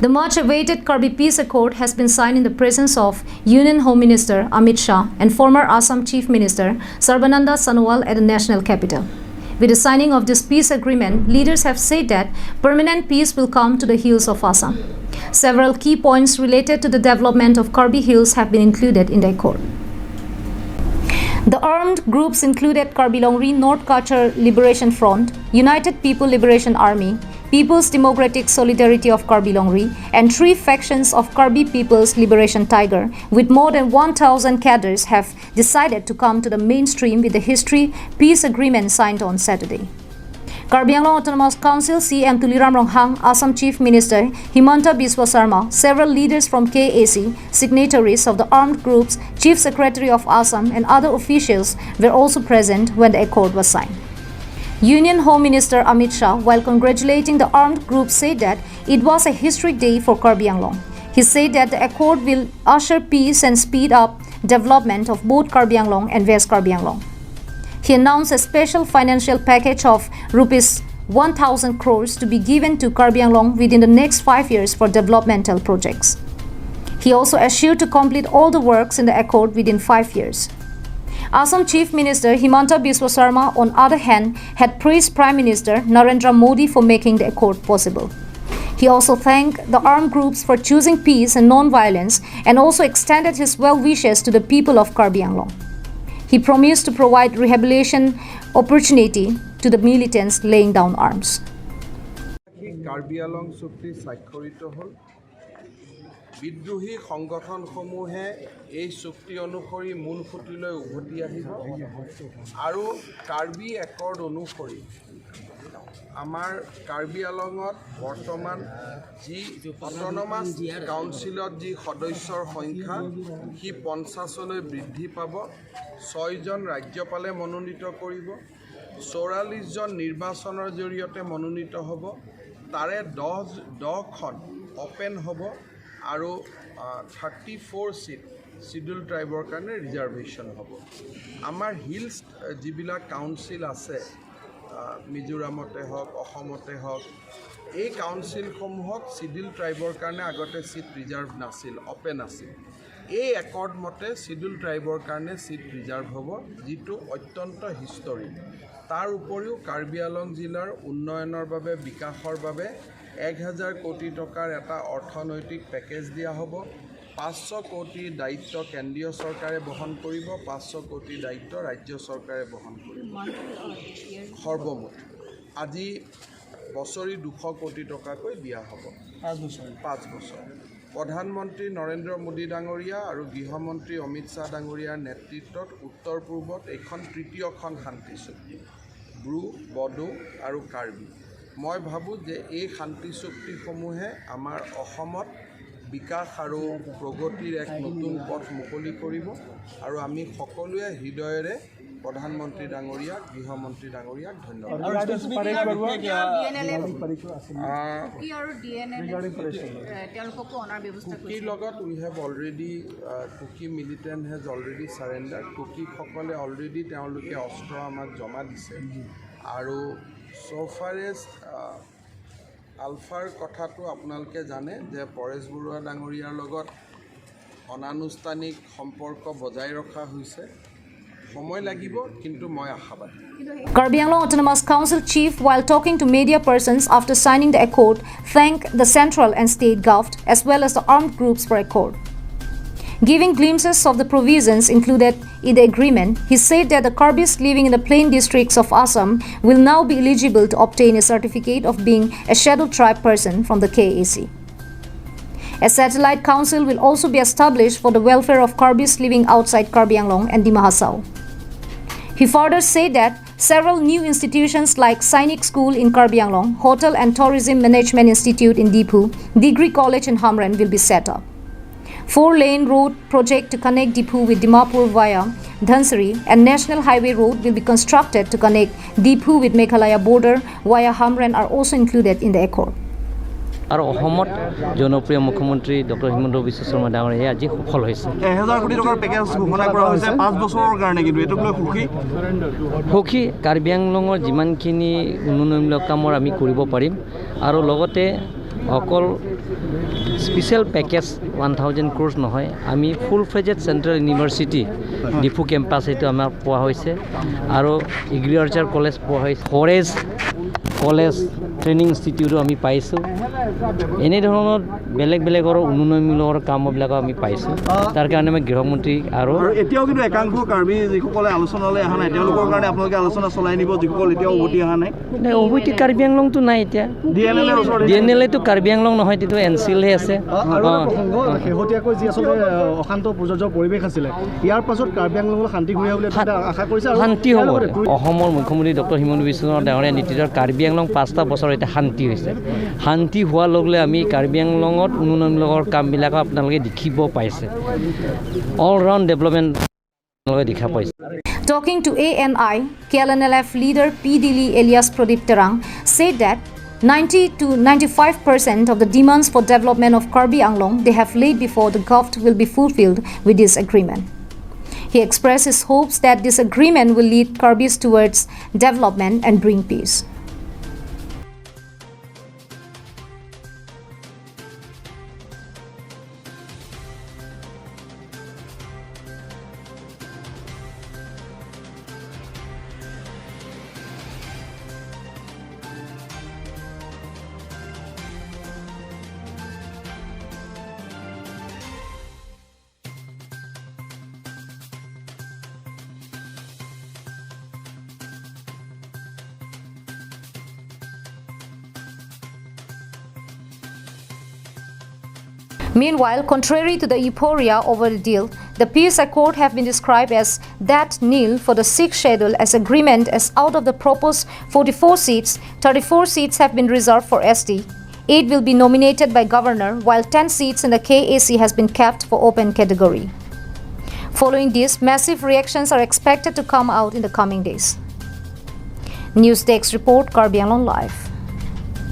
The much-awaited Karbi Peace Accord has been signed in the presence of Union Home Minister Amit Shah and former Assam Chief Minister Sarbananda Sonowal at the national capital. With the signing of this peace agreement, leaders have said that permanent peace will come to the hills of Assam. Several key points related to the development of Karbi Hills have been included in the accord. The armed groups included Karbi Longri North Cachar Liberation Front, United People Liberation Army, People's Democratic Solidarity of Karbi Longri, and three factions of Karbi People's Liberation Tiger, with more than 1,000 cadres, have decided to come to the mainstream with the historic peace agreement signed on Saturday. Karbi Anglong Autonomous Council CM Tuliram Ronghang, Assam Chief Minister Himanta Biswa Sarma, several leaders from KAC, signatories of the armed groups, Chief Secretary of Assam and other officials were also present when the accord was signed. Union Home Minister Amit Shah, while congratulating the armed group, said that it was a historic day for Karbi Anglong. He said that the accord will usher peace and speed up development of both Karbi Anglong and West Karbi Anglong. He announced a special financial package of ₹1,000 crores to be given to Karbi Anglong within the next 5 years for developmental projects. He also assured to complete all the works in the accord within 5 years. Assam Chief Minister Himanta Biswa Sarma, on other hand, had praised Prime Minister Narendra Modi for making the accord possible. He also thanked the armed groups for choosing peace and non-violence and also extended his well wishes to the people of Karbi Anglong. He promised to provide rehabilitation opportunity to the militants laying down arms. Karbi Along চুক্তি স্বাক্ষৰিত হ'ল। বিদ্ৰোহী সংগঠনসমূহে এই চুক্তি অনুসৰি মূল সুঁতিলৈ উভতি আহিব আৰু কাৰ্বি একৰ্ড অনুসৰি আমাৰ কাৰ্বি আলঙত বৰ্তমান যি অট'নমাছ কাউন্সিলত যি সদস্যৰ সংখ্যা, সি 50লৈ বৃদ্ধি পাব। ছয়জন ৰাজ্যপালে মনোনীত কৰিব, 44জন নিৰ্বাচনৰ জৰিয়তে মনোনীত হ'ব। তাৰে 10খন অ'পেন হ'ব আৰু 34 ছিট চিডিউল ট্ৰাইবৰ কাৰণে ৰিজাৰ্ভেশ্যন হ'ব। আমাৰ হিলছ যিবিলাক কাউন্সিল আছে, মিজোৰামতে হওক, অসমতে হওক, এই কাউন্সিলসমূহক চিডিউল ট্ৰাইবৰ কাৰণে আগতে ছিট ৰিজাৰ্ভ নাছিল, অ'পেন আছিল। এই একৰ্ড মতে চিডিউল ট্ৰাইবৰ কাৰণে ছিট ৰিজাৰ্ভ হ'ব, যিটো অত্যন্ত হিষ্টৰিক। তাৰ উপৰিও কাৰ্বি আলং জিলাৰ উন্নয়নৰ বাবে, বিকাশৰ বাবে 1000 কোটি টকাৰ এটা অৰ্থনৈতিক পেকেজ দিয়া হ'ব। 500 কোটিৰ দায়িত্ব কেন্দ্ৰীয় চৰকাৰে বহন কৰিব, 500 কোটিৰ দায়িত্ব ৰাজ্য চৰকাৰে বহন কৰিব। সৰ্বমুঠ আজি বছৰি 200 কোটি টকাকৈ দিয়া হ'ব। 5 বছৰ। 5 বছৰ। প্ৰধানমন্ত্ৰী নৰেন্দ্ৰ মোদী ডাঙৰীয়া আৰু গৃহমন্ত্ৰী অমিত শ্বাহ ডাঙৰীয়াৰ নেতৃত্বত উত্তৰ পূৰ্বত এইখন তৃতীয়খন শান্তি চুক্তি, ব্ৰু, বডো আৰু কাৰ্বি। মই ভাবোঁ যে এই শান্তি চুক্তিসমূহে আমাৰ অসমত বিকাশ আৰু প্ৰগতিৰ এক নতুন পথ মুকলি কৰিব আৰু আমি সকলোৱে হৃদয়েৰে প্ৰধানমন্ত্ৰী ডাঙৰীয়াক, গৃহমন্ত্ৰী ডাঙৰীয়াক ধন্যবাদ। কুকি আৰু ডিএনএল তেওঁলোককো অনাৰ ব্যৱস্থা কুকিৰ লগত we have already, Kuki militant has already surrender. কুকিসকলে already তেওঁলোকে অস্ত্ৰ আমাক জমা দিছে। আৰু চ' ফাৰ এজ আলফাৰ কথাটো আপোনালোকে জানে যে পৰেশ বৰুৱা ডাঙৰীয়াৰ লগত অনানুষ্ঠানিক সম্পৰ্ক বজাই ৰখা হৈছে। সময় লাগিব, কিন্তু মই আশাবাদী। Karbi Anglong Autonomous Council Chief, while talking to media persons after signing the accord, thanked the central and state govt as well as the armed groups for accord. Giving glimpses of the provisions included in the agreement, he said that the Karbis living in the plain districts of Assam will now be eligible to obtain a certificate of being a scheduled tribe person from the KAAC. A satellite council will also be established for the welfare of Karbis living outside Karbi Anglong and Dima Hasao. He further said that several new institutions like Sainik School in Karbi Anglong, Hotel and Tourism Management Institute in Diphu, Degree College in Hamren will be set up. Four-lane road project to connect Diphu with Dimapur via Dhansiri and National Highway Road will be constructed to connect Diphu with Meghalaya border via Hamren are also included in the accord. আৰু অসমত জনপ্ৰিয় মুখ্যমন্ত্ৰী doctor Himanta Biswa Sarma ডাঙৰীয়াই আজি সফল হৈছে। 1000 কোটি টকাৰ পেকেজ ঘোষণা কৰা হৈছে 5 বছৰৰ কাৰণে, কিন্তু এইটোক লৈ সুখী? সুখী। কাৰ্বি আংলঙৰ যিমানখিনি উন্নয়নমূলক কামৰ আমি কৰিব পাৰিম আৰু লগতে অকল স্পেচিয়েল পেকেজ 1000 ক্ৰ'ৰ্ছ নহয়, আমি full fledged central university Diphu campus, সেইটো আমাৰ পোৱা হৈছে আৰু এগ্ৰিকালচাৰ কলেজ পোৱা হৈছে, ফৰেষ্ট কলেজ, ট্ৰেইনিং ইনষ্টিটিউটো আমি পাইছোঁ। এনেধৰণৰ বেলেগ বেলেগৰ উন্নয়নমূলকৰ কামবিলাকো আমি পাইছোঁ। তাৰ কাৰণে আমি গৃহমন্ত্ৰী আৰু আৰু এতিয়াও কিন্তু একাংশ কাৰ্বি যিসকলে আলোচনালৈ অহা নাই, তেওঁলোকৰ কাৰণে আপোনালোকে আলোচনা চলাই নিব, যিসকল এতিয়াও উভতি অহা নাই? নাই, উভতি কাৰ্বি আংলংটো নাই এতিয়া। ডি এন এল এৰ ওচৰত? ডি এন এল এটো কাৰ্বি আংলং নহয়, সেইটো এন চি এলহে আছে। আৰু এটা প্ৰসংগ, শেহতীয়াকৈ যি আচলতে অশান্ত প্ৰযোজ্য পৰিৱেশ আছিলে, ইয়াৰ পাছত কাৰ্বি আংলঙলৈ শান্তি ঘূৰি আহিব বুলি এটা আশা কৰিছে আৰু শান্তি ইয়াৰ হ'ব। লগতে অসমৰ মুখ্যমন্ত্ৰী ডক্টৰ হিমন্ত বিশ্ব শৰ্মা ডাঙৰীয়া নেতৃত্বত কাৰ্বি আংলং 5টা বছৰ এতিয়া শান্তি হৈছে। শান্তি হোৱাৰ লগে লগে আমি কাৰ্বি আংলঙত উন্নয়নমূলকৰ কামবিলাকো আপোনালোকে দেখিব পাইছে। অল ৰাউণ্ড ডেভেলপমেণ্ট আপোনালোকে দেখা পাইছে। Talking to ANI, KLNLF leader P. Dili alias Pradip Terang said that 90 to 95% of the demands for development of Karbi Anglong they have laid before the govt will be fulfilled with this agreement. He expressed his hopes that this agreement will lead Karbis towards development and bring peace. Meanwhile, contrary to the euphoria over the deal, the peace accord have been described as that nil for the sixth schedule as agreement, as out of the proposed 44 seats, 34 seats have been reserved for ST. 8 will be nominated by governor, while 10 seats in the KAC has been kept for open category. Following this, massive reactions are expected to come out in the coming days. News Desk Report, Karbi Anglong Live.